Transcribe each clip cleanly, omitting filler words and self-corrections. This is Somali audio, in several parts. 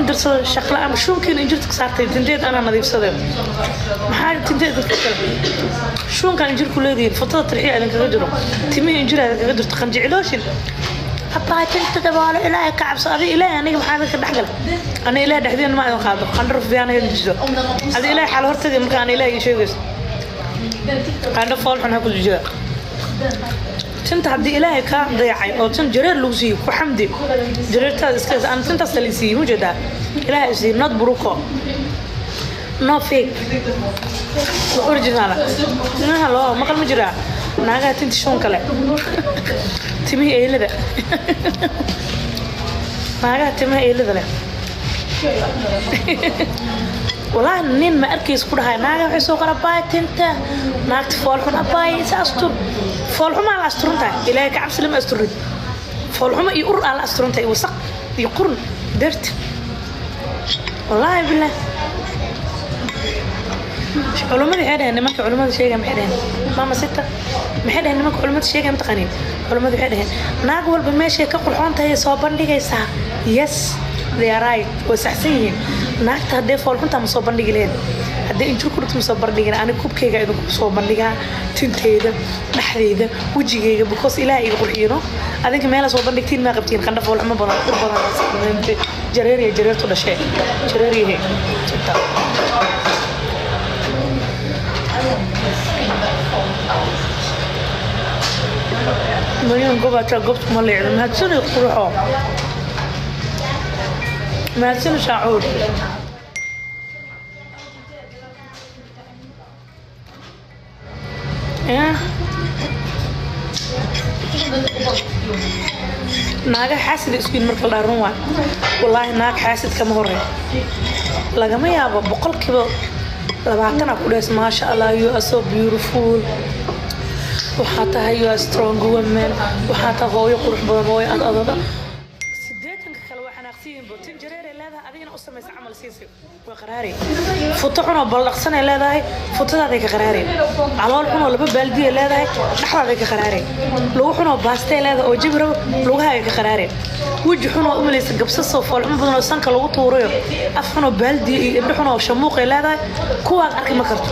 Dirsado shaqla ama shuunkiina injirta ka saartay. Tinteed anaa nadiifsaday. Maxaa tinteed dadka kale shuunkan injir ku leedihiin? Futada tarxiya idinkaga jiro, timihii injir idinkaga jirto, qanjicilooshin. Abbaa, tinta dabaalo, Ilaahay ka cabso. Adi Ilaahay, aniga maxaa idinka dhexgal? Ana Ilaahay dhexdiina ma idin qaado. Qandho rufiyaana jido. Adi Ilaahay xaal hortadii marka ana Ilaahay ii sheegayso qandho fool xun ha ku jijida. Tinta haddii Ilaahay kaa dayacay oo tin jareer lagu siiyey, ku xamdi jareertaada iska. Ana tintaas la siiyey, mujeedaa? Ilaahay siiyey, not buruko, no fake, original. Naha loo maqal ma jiraa naagaha tinta shuun kale, timihii eylada, naagaha timaha eylada leh? Walaahi nin ma arkaysa ku dhahay naaga waxay soo qora, "Abaay, tinta naagta foolxun, abaay isa astur." Foolxumaa la asturan tahay? Ilaahay ka cabsi, lama asturin. Foolxumo iyo ur aa la asturan tahay, wasaq iyo qurun darti. Wallaahi bilah, culimmada waxay dhaheen, nimanka culimmada sheegaya maxay dhaheen? Mama sita, maxay dhaheen nimanka culimmada sheegaya? Mataqaaniin, culimmada waxay dhaheen naag walba meeshay ka qurxoon tahay soo bandhigaysaa. Yes, they are right, way saxsan yihiin. Naagta haddee foolxuntaa ma soo bandhigi lahayn, haddii injir ku dhigto ma soo bandhigin. Ani kubkayga idinku soo bandhigaa, tinteyda, dhexdeyda, wejigayga, because Ilaah iga qurxiyino. Adinka meela soo bandhigtiin maa qabtiin. Qandha foolxumo badan, ur badan, jareeriya, jareertu dhashee, jareeriyahe tinta. Milyan gobaata gobta ma leecdo. Mahadsani quruxo, mahadsani shaacuur. Ya naaga xaasid isku yin marka la dhaha, run waay. Wallaahi naag xaasid kama horey lagama yaabo. 20% aa ku dhahays, "Maasha Allah, you are so beautiful, waxaa tahay you are strong woman, waxaa tahay hooyo qurux badan, hooyo ad adada." 80-ka kale waa xanaaqsiyiinbo. Tin jareeray leedahay, adigana u samaysa camal siisay, waa qaraari. Futo xunoo baldhaqsanay leedahay, futadaaday ka qaraari. Calool xunoo laba baaldiyay leedahay, dhexdaaday ka qaraari. Lugu xunoo baastay leedahay oo jabi rabo, lugahaaga ka qaraari. Weji xunoo umalaysa gabsasoo foolxumo badan oo sanka lagu tuurayo, af xunoo baaldiya iyo indho xunoo shamuuqay leedahay, kuwaad arki ma karto.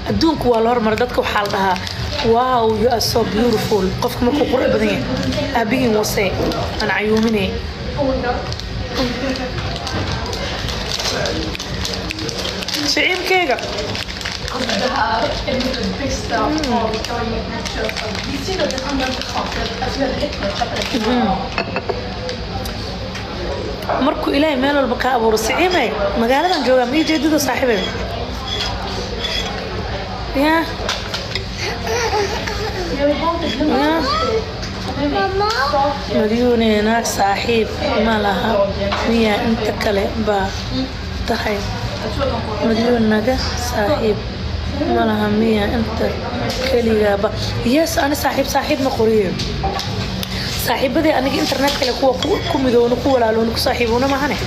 Adduunku waa la hormaray. Dadka waxaa la dhahaa, "Wow, you are so beautiful," qofka markuu qurux badan yahay. Aabihiin wasee aan cayuuminay. Siciibkeyga. Alltså det här är mitt bästa av jag har köpa. Det är synd att den andra inte har för att alltså jag hade lätt kunnat köpa den. Markuu Ilaahay meel walba kaa abuuro, siciimay, magaaladan joogaa ma ii jeedido saaxiibay ya. Jag vill ha inte glömma ya malyuune. Naag saaxiib ma laha miyaa? Inta kale baa tahay malyuun naga saaxiib ma laha miyaa? Inta keligaaba? Yes, ani saaxiib saaxiib ma qoriyo. Saaxiibadii aniga internet kale kuwa ku midoona, ku walaaloona, ku saaxiiboona maahane.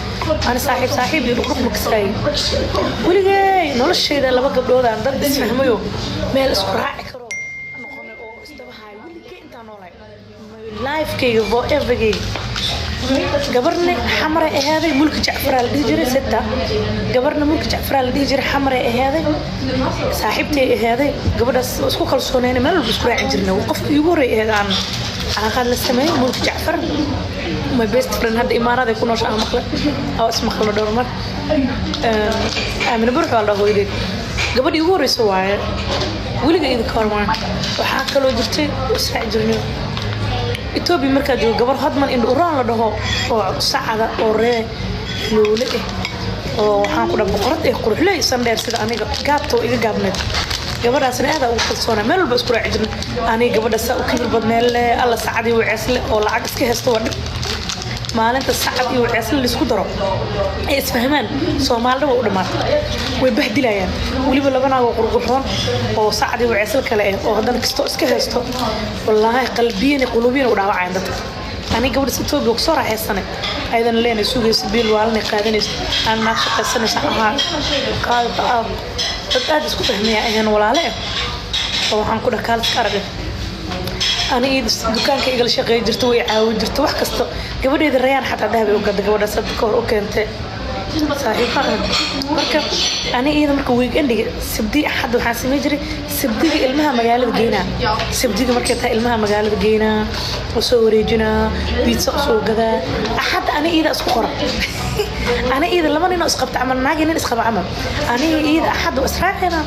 Ani saaxiib saaxiib iyo dhuqdhuq ma kasaayay weligay noloshayda. Laba gabdhood aan dad isfahmayo, meel isku raaci karo noqonay oo isdaba haayo weligay intaan noolahay, lifekayga, forevergayga. Gabarna Xamaray ahaaday, Mulki Jacfaraa la dhihi jiray. Sita gabarna Mulki Jacfaraa la dhihi jiray, Xamaray ahaaday, saaxiibtay ahaaday. Gabadhaas waa isku kalsoonayna, meel walba isku raacin jirnay. Qofka iigu horreey ahayd aan calaaqaad la sameeyey, Mulki Jacfar, my best friend. Hadda Imaaraad ay ku noosha aan maqle oo ismaqlo dhowr mar. Aamina Burux waa la dhaha hooyadeed. Gabadha iigu horreysa waaye weliga idinka hormaan. Waxaa kaloo jirtay israaci jirnay Etoobiya markaa joogo, gabar Hodman Indho Uraan la dhaho oo sacada oo ree loole ah oo waxaan ku dhaha boqorad eh, quruxley, sandheer sida aniga, gaabta oo iga gaabneed. Gabadhaasna aad ugu kalsoona, meel walba isku raaci jirnay. Aniga gabadha saa u kibir badneen le alla sacadii waceesle oo lacag iska haysto. Waa dhib maalinta sacad iyo waceesle laisku daro ay isfahmaan. Soomaalida waa u dhamaatay, way bahdilayaan. Weliba laba naag oo qurqurxoon oo sacad iyo waceesle kale ah oo haddana kastoo iska haysto, wallaahi qalbiyan iyo qulubiyan u dhaawacayaan dadka. Aniga gabadhas Etoobiya kusoo raaxaysanay, ayadana leenay sugaysa, biil waalanay qaadanaysa, aan naag shaqaysanaysa ahaa qaadata ah. Dad aad isku fahmaya ahayn, walaale ah oo waxaan ku dhaha kaaliska aragay. Ani iyada dukaanka igala shaqeey jirta, way caawin jirta wax kasta. Gabadheeda Rayaan xataa dahab ay u gaday, gabadhaas hadda ka hor u keentay, saaxiibo ah. Marka ani iyada marka weekendiga, Sabdi, Axad, waxaan sameyn jiray Sabdiga ilmaha magaalada geynaa. Sabdiga markay tahay ilmaha magaalada geynaa oo soo wareejinaa, pizza usoo gadaa. Axadda ani iyada isku qora, ani iyada laba nin oo isqabta camal, naag iyo nin isqaba camal. Aniga iyada Axadda waa israaceynaa,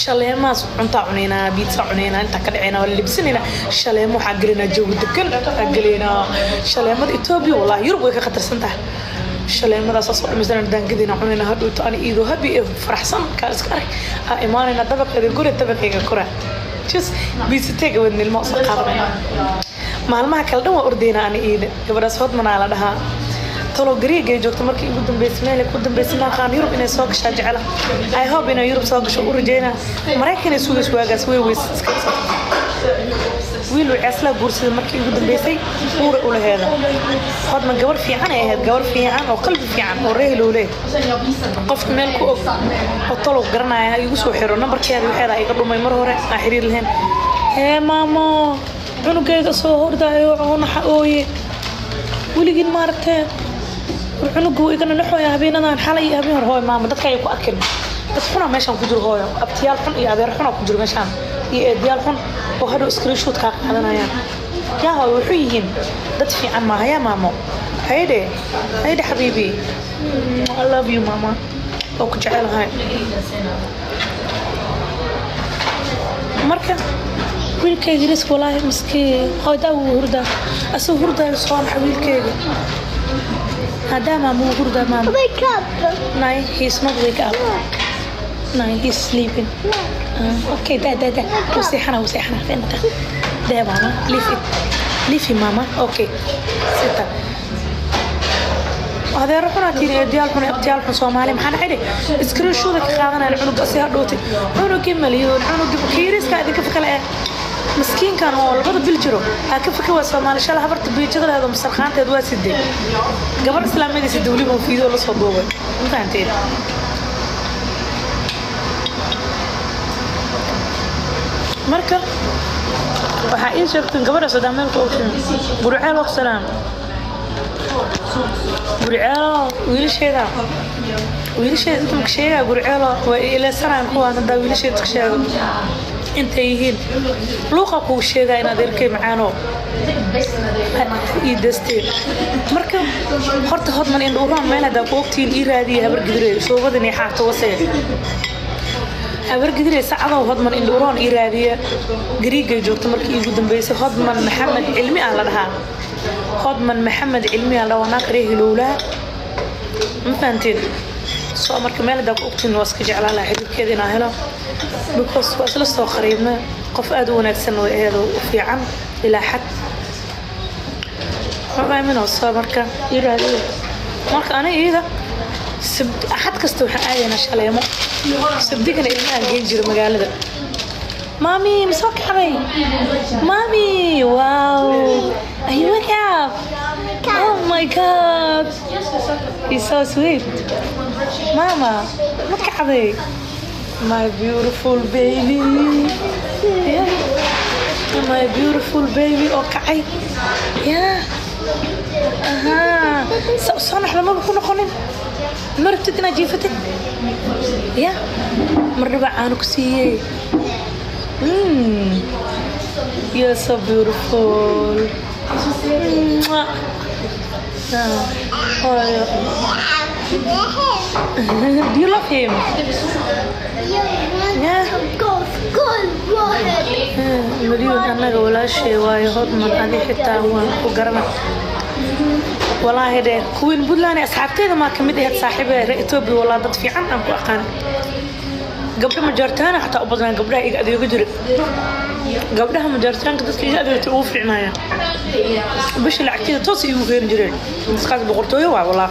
shaleemaas cuntaa cunaynaa, pizza cunaynaa, intaa ka dhacaynaa, waa la libsanaynaa. Shaleemo waxaa gelinaa, jawi degan aa gelaynaa. Shaleemada Etoobiya wallahi Yurub way ka khatarsan tahay. Shaleemadaas soo dhamaysana, daangadina cunayna. Hadhowto ani iyadoo happy ee faraxsan kaa iska arag aa imaanayna dabaqeeda, guri dabaqayga kora, just pizza take wadna ilmo soo qaadanayna. Maalmaha kale dhan waa ordaynaa ani iida. Gabadhaas Hodmanaa la dhahaa. Talo Gariigay joogto markii ugu dambeysay, meel ku dambeysay ma aqaan. Yurub inay soo gashaa jecela. I hope inay Yurub soo gasho u rajeynaa. Maraykan ay sugays waagaas way weys iska. Wiil uu ceeslaa guursaday markii ugu dambeysay, uura u laheeda. Hodman gabar fiican ay ahayd, gabar fiican oo qalbi fiican oo rehelowle. Qofka meel ku og oo talow garanaya ha igu soo xiro nambarkeeda. Waxeeda iga dhumay mar hore, aan xiriir lahayn. Hee maamo, cunugayga soo hordaayo oonaxa ooye weligiin maaragtee. War cunugu igana naxooya habeenadan, xalay iyo habeen hor. Hooyo maama, dadka ay ku arkin, dad xunaa meeshaan ku jiro. Hooyo, abtiyaal xun iyo adeer xunaa ku jiro meeshaan iyo eedayaal xun oo hadhow screenshot kaa qaadanayaan. Yaa hooyo, wuxuu yihiin dad fiican maaha. Yaa maamo, haydhe haydhe, xabiibi, I love you mama, oo ku jecelahay. Marka wiilkayga risk walaahi maskiin, hooydaa wuu hurdaa, asagoo hurdaayo soo naxa wiilkayga. Haddaa maama, wuu hurdaa maama. Wake up. No, he's not wake up. No, he's sleeping. Okay, da da da. Wuu seexanaa, wuu seexanaa. Inta. Da mama, leave it. Leave him mama. Okay. Sita. Adeero xunaa tiini, eedayaal xun, abtiyaal xun. Soomaali maxaa dhacay dhe? Screenshot ka qaadanayaan cunuga si hadhootay, cunugii maliyuun, cunugii kiiriska idinka fakale eh, miskiinkan oo 2da bil jiro ha ka faka. Waa Soomaali. Shala habarta biijada laheed oo masarqaanteed waa sidee gabar islaamiyada sida weliba fiidoo la soo duubay, ma fahanteen? Marka waxaa ii sheegtay gabadha sadaameelka ogtiin Guriceel waqsalaam. Guriceelo wiilasheeda, wiilasheeda inta maka sheegaa. Guriceelo waa ileesanayaan kuwaan. Haddaa wiilasheeda ka sheego intay yihiin, luuqa kuu sheegaa inaad erkay macaano ii dasteen. Marka horta Hodman indhuuraan meel haddaa ku ogtihiin ii raadiya. Habar gidire shuubadan iyo xaarta wasee habar gidire sacadow. Hodman indhuuroon ii raadiya, Gariigay joogta markii iigu dambeysay. Hodman Maxamed Cilmi ah la dhahaa, Hodman Maxamed Cilmi ah la dhahaa, naag ree Hilowlaa, ma fahanteen? Soo marka meel haddaa ku ogtiin waa iska jeclaan lahaa xiriirkeeda inaa helo, because waa isla soo qariibna. Qof aad u wanaagsan way aheed oo u fiican ilaa xad, ma fahmin? Soo marka ii raadiya. Marka aniga iyada Axad kasta waxaan aadaynaa shaleemo, Sabdigana ilmahaan geyn jira magaalada. Mommy, ma soo kacday? Mommy, wow. Are you wake up? Oh my God. He's so sweet. Mama, ma kacday? My beautiful baby. Yeah. My beautiful baby oo kacay. Yeah. Aha. Soo naxda maba ku noqonin. Ma rabtid inaad jiifatid? Yeah. Mar dhibaa caano ku siiyey. You're so beautiful. Mwah. Ah, oh, do you love him? You want to go school, water. Milyuun annaga walaashay waayo Hodman, adi xitaa waan ku garana walaahi dheh. Kuwiin Puntland asxaabteeda maa kamid ahayd saaxiibee reer Etoobiya. Walaa dad fiican aan ku aqaan, gabdho majaartaana xataa u badnaan. Gabdhaha iga adeego jira, gabdhaha majaartaanka dadka iga adeegtay ugu fiicnaaya, bisha lacagteeda toos iigu keeni jireen. Dadkaas boqortooyo waa walaa.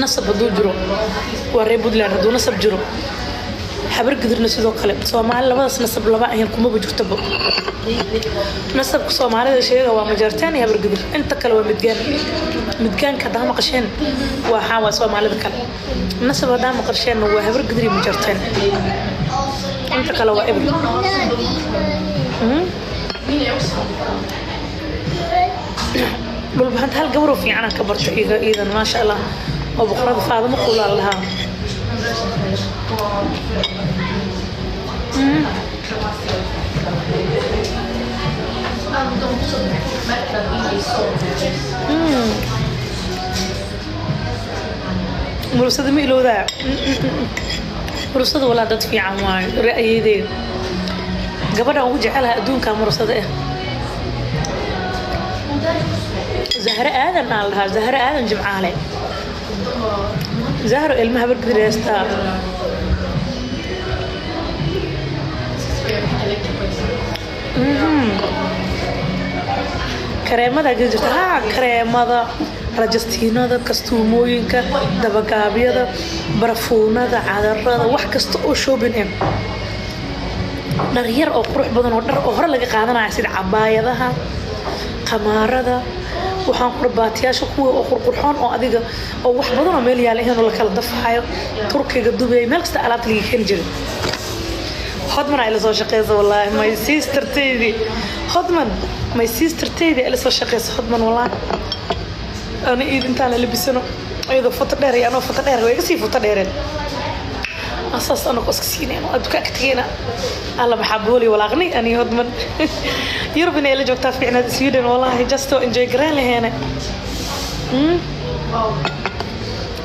Nasab hadduu jiro waa reer Puntland, hadduu nasab jiro Habar Gidirna sidoo kale. Soomaali labadaas nasab laba ahayn kumaba jirtaba. Nasabka Soomaalida sheega waa Majaartaan iyo Habar Gidir, inta kale waa Midgaan. Midgaanka haddaa maqasheen waxaa waa Soomaalida kale. Nasab haddaa maqasheenna waa Habar Gidir iyo Majaartaan, inta kale waa eber. Dhulbahanta hal gabaroo fiican aan ka bartay iga iidan, maasha Allah, oo boqorada Faadimo Quulaa lahaa. Murusada ma ilowdaa? Murusada walaa dad fiican waayo. Ra'yadeeda gabadhaan ugu jecelahay adduunka murusada ah Zahre Aadan aan lahaa, Zahre Aadan Jimcaale. Zahro ilmaha bargdir heystaa. Kareemada geli jirta haa, kareemada, rajastiinada, kastuumooyinka, dabagaabyada, barafuunada, cadarada, wax kasta oo shopping ah, dhar yar oo qurux badan oo dhar oo hore laga qaadanaya, sida cabaayadaha, qamaarada, waxaan qura baatiyaasha kuwa oo qurqurxoon oo adiga oo wax badan oo meel yaala ahayn oo la kala dafahayo, Turkiga, Dubay, meel kasta alaabta laga keeni jiray. Hodman aa ila soo shaqeysa, wallaahi, my sister taydi Hodman, my sister taydi ila soo shaqeysa Hodman. Wallaahi ana iid intaan la labisano, iyadoo foto dheer iyo anoo foto dheer, way iga sii foto dheereen, asaas anagoo iska siinayno aa dukaanka tegayna. Alla maxaa booli walaaqnay ani Hodman. Yurub inay ila joogtaa fiicnaad, Sweden, wallaahi, just to enjoy garaan laheena.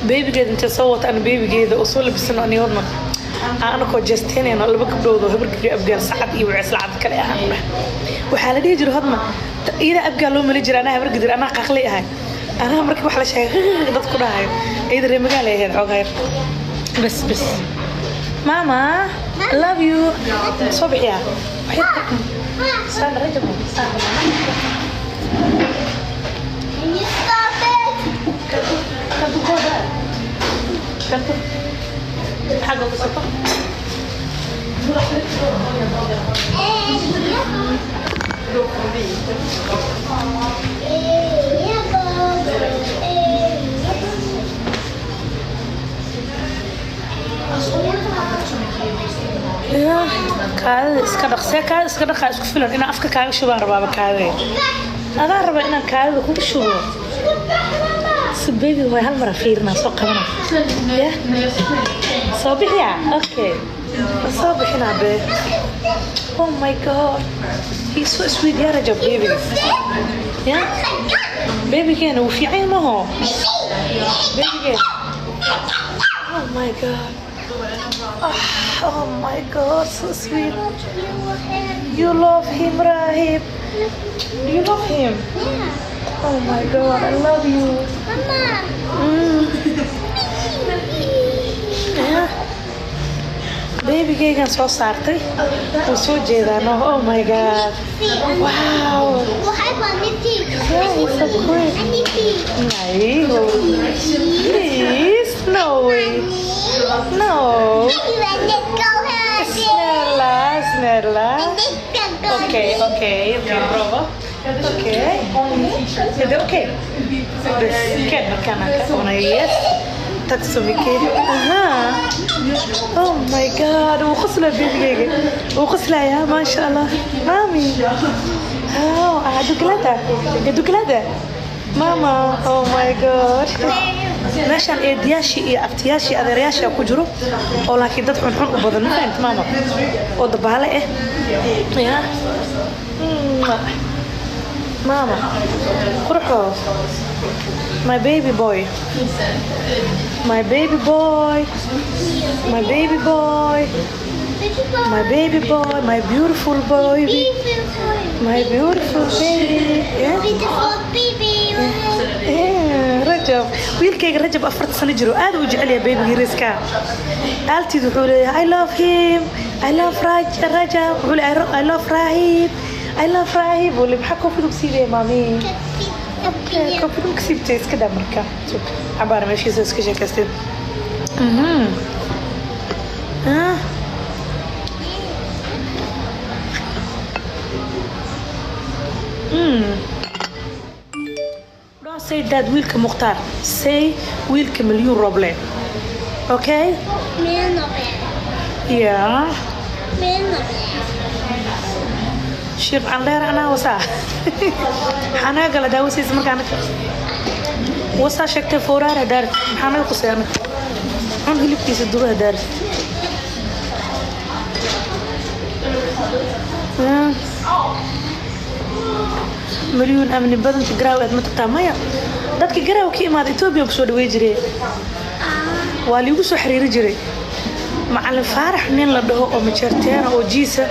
Babygeeda intee soo wata, ana babygeeda oo soo labisano, ani Hodman anakoo jeesteynayno, laba gabdhood oo habar gabdho Abgaal Sacad iyo Wacees Lacad kale ahaan u dheh. Waxaa la dhihi jiray Hodman iyada Abgaal loo mali jiray, anaa habar gidir, anaa qaqlay ahay, anaa markii wax la sheegay dad ku dhahayo. Iyada reer magaal ay ahayd xoogaa yar. Bas bas, mama, love you. Soo bixiyaa. Sandra, Rajab, Sandra. Can you stop it? Kan du gå där? Kan du? Xagga uga soko. Ya, kaadida iska dhaq. See kaadida iska dhaqaa? Isku filan inaan afka kaaga shubaan rabaaba. Kaadida adaa raba inaan kaadida kugu shubo si baby way hal mara fiirinaa soo qabana ya soo bixiya. Okay, soo bixinaa be. Oh my God, he's so sweet. Ya Rajab, baby, ya babygeena wuu fiican yahay maho babygeena. Oh my God. Ah, oh my God, so sweet. You love him, Rahib? Do you love him? Yeah. Oh my God, I love you. Mama. Yeah. Babygaygan soo saartay, wuu soo jeedaa no. Oh my God, wow. Yeah, he's so quick. No, please, no way, no. Snälla, snälla. Okej, bravo. Okej. Är det okej? Bes, kan kan kan. Yes. Tack så mycket. Aha. Oh my God, wuu qoslaa babygayga. Wuu qoslayaa, maasha Allah. Mami. Oh, är du glad? Är du glad? Mama, oh my God. Meeshaan eedayaashii iyo abtiyaashii, adeerayaashii ku jiro oo laakiin dad xunxun u badan, ma fahamtid maama, oo dabaale ah ya. Mama qurxo, my baby boy, my baby boy, my baby boy, my baby boy, my beautiful boy, my beautiful baby, yeah? Beautiful baby. Eh, Rajab, wiilkayga Rajab 4 sano jiro, aad u jecel yahay baby yariiska. Aaltiid wuxuu leeyahay, "I love him, I love Raj." Rajab wuxuu leeyahay, "I love Rahib, I love Rahib." Wuu leeyahay, maxaa koofid ugu siibaya maami? Koofid ugu siibtay, iska daa marka. Cabaar meeshiisa iska sheekaystay. Ah. Don't say that, wiilka Mukhtaar. Say wiilka Milyuun Roble. Okay? Yeah. Shiikh candheer anaa wasaa, maxaa naga gala daawasiisa? Markaa anaga wasaa sheegtay fooraar hadaarit, maxaa naga qusay anaga? Cun hilibkiisa duba hadaarit. Milyuun amni badanta Garaaw aad ma tagtaa? Maya, dadka Garaaw ka imaada Etoobiya kusoo dhawey jiray, waa liigu soo xiriiri jiray. Macalin Faarax nin la dhaho oo majeerteena oo jiisa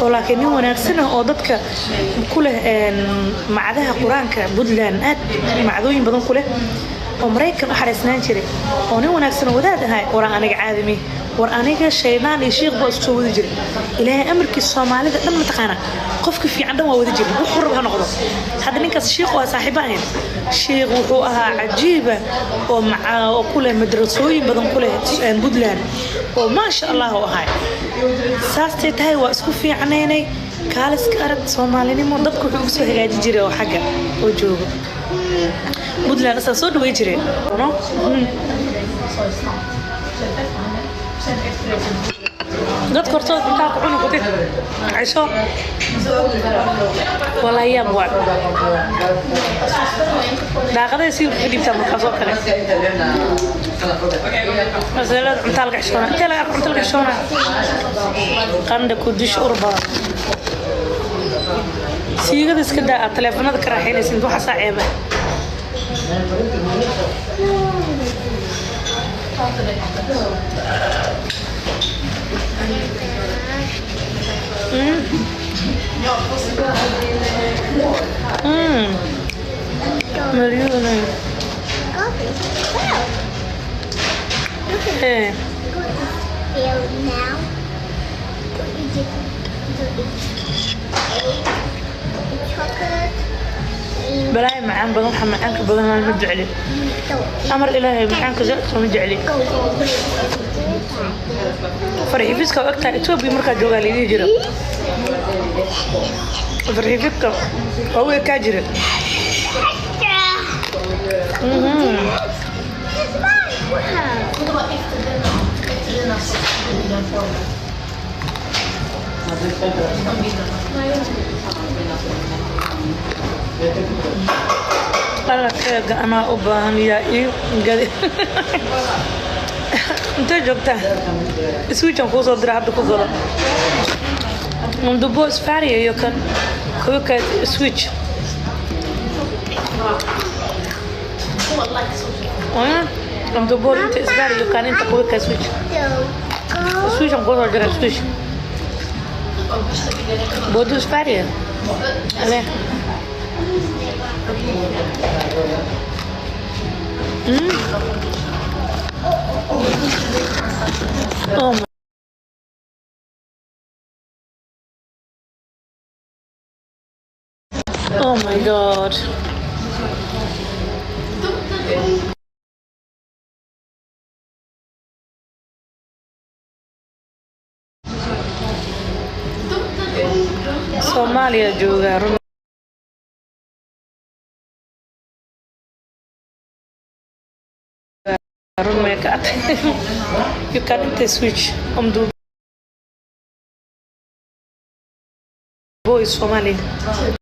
oo laakiin nin wanaagsan ah oo dadka ku leh macadaha Qur-aanka Puntland, aad macdooyin badan ku leh, oo Maraykan u xareysnaan jiray, oo nin wanaagsan oo wadaad ahay. War aniga caadimi, war aniga shaydaan iyo shiikh baa isku soo wadi jiray. Ilaahay amarkiisa, Soomaalida dhan mataqaana, qofka fiican dhan waa wadi jiray, wuxuu rabo ha noqdo. Hadda ninkaas shiikh waa saaxiibo ahayn. Shiikh wuxuu ahaa cajiiba oo maca oo ku leh madrasooyin badan ku leh Puntland, oo maasha Allah u ahay. Saastay tahay waa isku fiicnaynay. Kaaliska arag Soomaalinimo, dadku wuxuu ugu soo hagaaji jiray oo xagga oo joogo Puntland asaa soo dhawey jiray, no? Dadka hortooda cuntaa ku cuni kutid cisho, walaa yaab waa daaqadaha siilka ka dhiibtaa markaas oo kale. Masalada cuntaa laga xishoona, intee laga arko cunta laga xishoona? Qandha ku dish ur badan, siigada iska daa, aad taleefanada ka raaxaynaysid, waxaasaa ceeba. Maryuunay. Go. Ee. Go to field now. Go eat it. Go eat egg. Eat chocolate. Eat Balaayo macaan badan, waxa macaanka badan aan ma jecli. Don't Amar Ilaahay, macaanka zaaid ma jecli. Go. Farxifiska waa ogtahay, Etoobiya markaa joogaa laidii jira farxifiska waa u ekaa jira. Det var efter denna så skulle den formen. De bilderna. Alla keega anaa u baahan, yaa ii gadi? Intee joogtaa? Switchan kuu soo dira hadda, ku gado Mdubo Sverige iyo kan kuwa switch. Mdubo inta Sverige iyo kan inta kuwa switch. Go. Switchan kuu soo dira, switch både Sverige eller. Oh my God. Soomaaliya joogaa run. Run may ka you can inte switch om du bor i Somalia.